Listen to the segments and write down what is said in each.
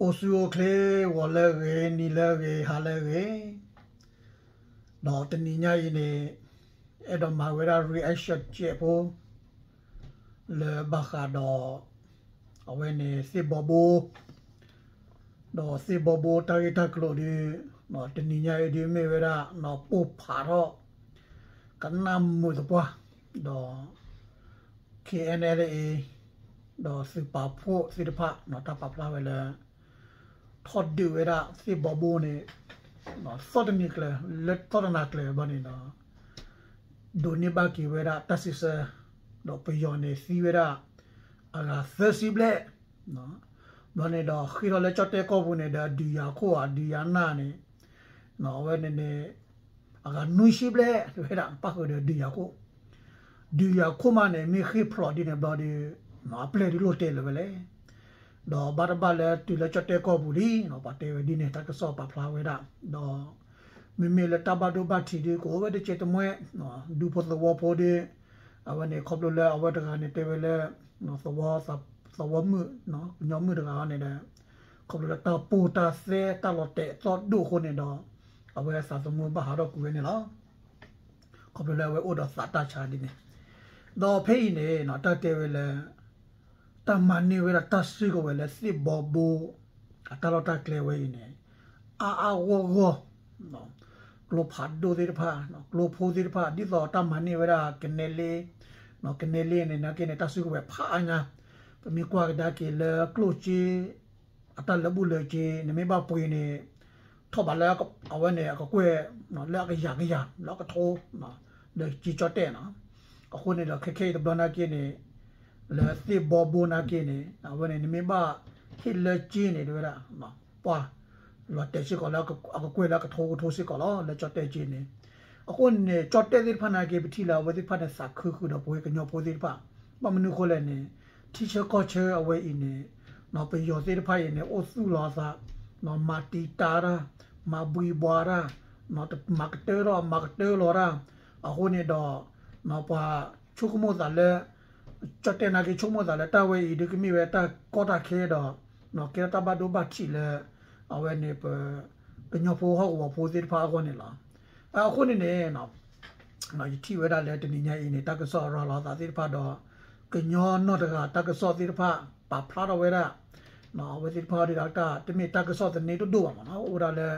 အိၣ်ဆူၣ်အိၣ်ချ့ ဂီၤလၢအဂ့ၤ နံၤလၢအဂ့ၤ ဟါလၢအဂ့ၤ, ဒီးတနံၤညါအံၤန့ၣ် အဲၣ်ဒိးမၤဝဲဒၣ် reaction ကဲးဖိ လၢဘၣ်ဃးဒီး အဝဲန့ၣ်သ့ၣ်ဘီဘိ ဒီးသ့ၣ်ဘီဘိတၢ်ဂ့ၢ်တၢ်ကျိၤဒီး တနံၤညါအံၤဒုးမ့ၢ်ဝဲဒၣ် ပိၢ်ဖးထီၣ် ကနၣ်မုာ်သပှၢ် ဒီး KNLA ဒီးသုးပာ်ဖှိၣ်သ့ၣ်တဖၣ် တၢ်ပာ်ဖျါဝဲလၢ ထီၣ်ဒုးဝဲဒၣ်သ့ၣ်ဘီဘိန့ၣ် သီၣ်တနံၤကျၢၤ လၢသီၣ်တနၤကျၢၤဘၣ်န့ၣ်ဒီး ဒိးန့ၢ်ဘၣ်က့ၤဝဲဒၣ်တၢ်စံးဆၢ ဒီးပယီၤန့ၣ်သံဝဲဒၣ် အဂၤသၢဆံဘျဲၣ် ဘျီန့ၣ်ဒီးဃ့ထီၣ်လၢကၠီၣ်တဲၣ်ကီၢ်ပူၤန့ၣ်ဒီး အဒုးယၤခိၣ် အဒုးယၤနၢ်န့ၣ် အဝဲန့ၣ်န့ၣ် အဂၤနွံဆံဘျဲၣ် တဲဝဲဒၣ် ပၣ်ဃုာ်ဒီးဒုးယၤခိၣ် ဒုးယၤခိၣ်မးန့ၣ် မ့ၢ်ဃ့ၢ်ဖျိးဒ်န့ၣ်ဘျီဒီး အပျဲၢ်ဒုးလိၣ်တဲလၢၤဝဲလဲၣ်. ဒီးဘၣ်တဘၣ်လၢတုၤလၢကၠီၣ်တဲၣ်ကီၢ်ပူၤလံ ပှၤတဲဝဲဒ်န့ၣ် တၢ်ကစီၣ်ပာ်ဖျါဝဲဒၣ် ဒီး မ့မ့ၢ်လၢတၢ်ဘၣ်ဒိဘၣ်ထံးဒုး ကအိၣ်ဝဲတကဲတမှဲ ဒူဖိသဝီဖိဒီး အဝဲန့ၣ်ခီဖျိလၢအဝဲတဂၤန့ၣ်တဲဝဲလၢ သဝီ သဝီမုၣ် ကညီမုၣ်တဂၤန့ၣ်ဒီး ခီဖျိလၢတၢ်ပိၢ်တၢ်သဲတၢ်လီၤတဲာ်သီၣ်ဒိၣ်အဃိန့ၣ်ဒီး အဝဲသးသမူဘၣ်ဟးထီၣ်ကွံာ်ဝဲန့ၣ်လီၤ. ခီဖျိလၢအဝဲအိၣ်ဒီးသးတၢ်ဆါဒ်န့ၣ် ဒီးဖဲအံၤန့ၣ် တၢ်တဲဝဲလၢ တၢ်မၤန့ၢ်ဝဲဒၣ်တၢ်စုကဝဲၤလၢသ့ၣ်ဘီဘိ အတၢ်လီၢ်တၢ်ကျဲဝဲအံၤန့ၣ် အါအါဂီၢ်ဂီၢ် ကျိဖးဒိၣ်သ့ၣ်တဖၣ် ကျိဖိသ့ၣ်တဖၣ် ဒ်သိးတၢ်မၤန့ၢ်ဝဲဒၣ်ကနဲလ့ ကနဲလ့န့ၣ် နာ်က့န့ၣ် တၢ်စုကဝဲၤဖးအါညါ ပမ့ၢ်ကွၢ်ကဒါက့ၤလၢကျိၣ်စ့ အတၢ်လၢာ်ဘူၣ်လၢာ်စ့ နမ့ၢ်ဘၣ်ပှ့ၤန့ၣ် ထီၣ်ဘးလၢအဝဲန့ၣ် အကကွဲၢ် လၢအကယၤကယၤ လၢအကထိ လၢကၠ့ကၠီၣ်တဲၣ်နီၤ. အဃိန့ၣ်ဒီး ခဲခဲအံၤတဘျီနာ်က့န့ၣ် လၢသ့ၣ်ဘီဘိနာ်က့န့ၣ် အဝဲန့ၣ် နမ့ၢ်ဘၣ်ဟ့ၣ်လၢကၠ့န့ၣ် တဲဝဲဒၣ် ပှၤ လီၤတဲာ်စ့ၢ်ကီးလၢအကကွဲၢ်လၢအကထိကထိစ့ၢ်ကီးလီၤ လၢကၠီၣ်တဲၣ်ကၠ့န့ၣ်. အဃိန့ၣ် ကၠီၣ်တဲၣ်သ့ၣ်တဖၣ်နာ်က့ ပထံၣ်လၢအဝဲသ့ၣ်တဖၣ်န့ၣ် သးခုဃုာ်ဒီးပဝဲကညီဖိသ့ၣ်တဖၣ် ဘၣ်မနုၤအဃိလဲၣ်န့ၣ် ထံဆၢကီၢ်ဆၢအဝဲအံၤန့ၣ် ပယီၤသ့ၣ်တဖၣ်အံၤန့ၣ် အိၣ်သူၣ်လီၤအသး မၤတံာ်တာ်တၢ် မၤဘှံးဘှါတၢ် မၤကတၢထီၣ် မၤကတၢလီၤတၢ် အဃိန့ၣ်ဒီး ပှၤဆိကမိၣ်သးလၢ ကၠီၣ်တဲၣ်နာ်က့ဆိကမိၣ်သးလၢတၢ်ဝဲအံၤဒုးကမ့ၢ်ဝဲတၢ်ကီတၢ်ခဲဒီး ကဲထီၣ်တၢ်ဘၣ်ဒိဘၣ်ထံးလၢ အဝဲန့ၣ်ပ ကညီဖိဟီၣ်ကဝီၤဖိသ့ၣ်တဖၣ်အဂီၢ်န့ၣ်လီၤ. အဃိန့ၣ်န့ၣ် ယထံၣ်ဝဲဒၣ်လၢတနံၤညါအံၤန့ၣ် တၢ်ကစီၣ်ရၤလီၤအသးသ့ၣ်တဖၣ်ဒီး ကညီနီၢ်တဂၤတၢ်ကစီၣ်သ့ၣ်တဖၣ် ပာ်ဖျါထီၣ်ဝဲဒၣ် အဝဲသ့ၣ်တဖၣ်ဒ်တၢ် တမ့ၢ်တၢ်ကစီၣ်သန့ဒိၣ်ဒိၣ်ဘၣ်မ့ၢ်နီၤ အိၣ်ဝဲဒၣ်လၢ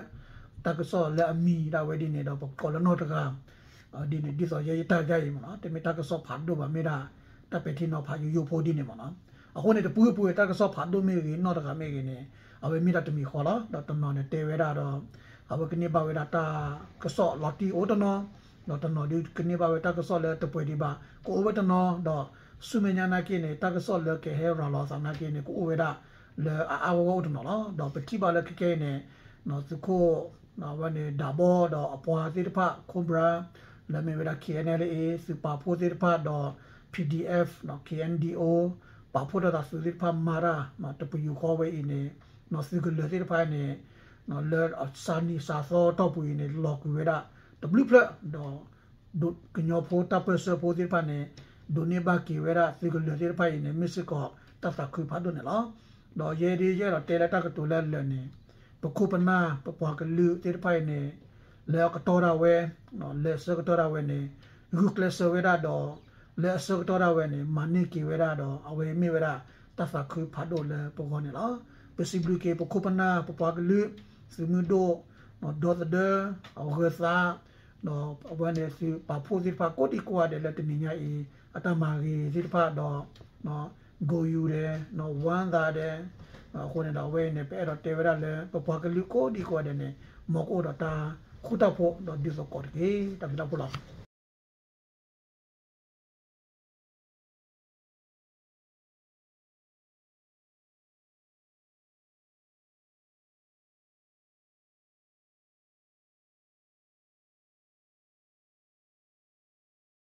တၢ်ကစီၣ်လၢအမံၤဒၣ်ဝဲဒ်န့ၣ်ဒီး ပကိးလၢနီၢ်တဂၤ ဒ်န့ၣ် ဒ်သိးယဲယတၢ်ယါအံၤမ့ၢ်နီၤ တမ့ၢ်တၢ်ကစီၣ်ဖးဒိၣ်ဘၣ် မ့ၢ်ဒၣ်တၢ်ပဲာ်ထံနီၤဖးယိယိဖိဒ်န့ၣ်မ့ၢ်နီၤ. အဃိန့ၣ် တပူၤပူၤတၢ်ကစီၣ်ဖးဒိၣ်မ့ၢ်ဂ့ၤ နီၢ်တဂၤမ့ၢ်ဂ့ၤန့ၣ် အဝဲမ့ၢ်ဒၣ်တမံၤဃီလီၤ. ဒီးတနီၤန့ၣ်တဲဝဲဒၣ်ဒီး အဝဲကန့ၢ်ဘၣ်ဝဲဒၣ်တၢ်ကစီၣ်လီၤတံၢ်အိၣ်တနီၤ ဒီးတနီၤဒုးကန့ၢ်ဘၣ်ဝဲတၢ်ကစီၣ်လၢတပှဲၤဒံးဘၣ် ကအိၣ်ဝဲတနီၤ ဒီးဆူမဲာ်ညါနာ်က့န့ၣ် တၢ်ကစီၣ်လၢကဟဲရၤလီၤအသးနာ်က့န့ၣ် ကအိၣ်ဝဲဒၣ်လၢအအါဂီၢ်ဂီၢ်အိၣ်တနီၤလီၤ. ဒီးပထံၣ်ဘၣ်လၢခဲခဲအံၤန့ၣ် သုးခိၣ် အဝဲန့ၣ်ဒးဘီဒီးအပှၤသ့ၣ်တဖၣ် Cobra လၢမ့ၢ်ဝဲဒၣ် K N L A သုးပာ်ဖှိၣ်သ့ၣ်တဖၣ်ဒီး P D F K N D O ပာ်ဖှိၣ်ဒီးသးသုးသ့ၣ်တဖၣ်မၤတၢ် တပယူာ်ဃီဝဲအံၤန့ၣ် သုးကလၢၤသ့ၣ်တဖၣ်န့ၣ် လၢစးနံၤစးသီတီၢ်ပူၤအံၤန့ၣ် လီၤကွံာ်ဝဲဒၣ်တဘျုးဖျၢၣ် ဒီး ကညီဖိတၢ်ပၢၢ်ဆၢဖိသ့ၣ်တဖၣ်န့ၣ် ဒိးန့ၢ်ဘၣ်က့ၤဝဲဒၣ်သုးကလၢၤသ့ၣ်တဖၣ်အံၤန့ၣ် မ့ၢ်စ့ၢ်ကီးတၢ်သးခုဖးဒိၣ်န့ၣ်လီၤ. ဒီးယဲဒၣ်ယအဲၣ်ဒိးတဲလၢတၢ်ကတိၤလၢအလၢာ်န့ၣ် ပခိၣ်ပနၢ်ပပှၤကလုာ်သ့ၣ်တဖၣ်အံၤန့ၣ် လၢအကတီၢ်ဒၣ်ဝဲ လၢအဆၢကတီၢ်ဒၣ်ဝဲန့ၣ် ဂုာ်ကျဲးစၢးဝဲဒၣ်ဒီး လၢအဆၢကတီၢ်ဒၣ်ဝဲန့ၣ် မၤန့ၢ်က့ၤဝဲဒၣ်ဒီး အဝဲမ့ၢ်ဝဲဒၣ်တၢ်သးခုဖးဒိၣ်လၢပဂီၢ်န့ၣ်လီၤ. ပစံးဘျုးက့ၤပခိၣ်ပနၢ်ပပှၤကလုာ် သုးမုၢ်ဒိၣ် ဒီသဒၢ အဂၢၤသး ဒီးအဝဲန့ၣ်သုးပာ်ဖှိၣ်သ့ၣ်တဖၣ်ကိးဒံကိးဂၤဒဲးလၢတနံၤညါအံၤ အတၢ်မၤဂ့ၤသ့ၣ်တဖၣ်ဒီး ကိယူၤဒဲး ဝါသးဒဲး အဃိန့ၣ်ဒီးအဝဲအံၤန့ၣ် ပအဲၣ်ဒိးတဲဝဲဒၣ်လၢ ပပှၤကလုာ်ကိးဒံကိးဂၤဒဲးန့ၣ် မ်ကအိၣ်ဒီးတၢ်ဃူတၢ်ဖိးဒီးဒ်သိးကီးတက့ၢ်. တၢ်ဘျုးတၢ်ဖှိၣ်လီၤ.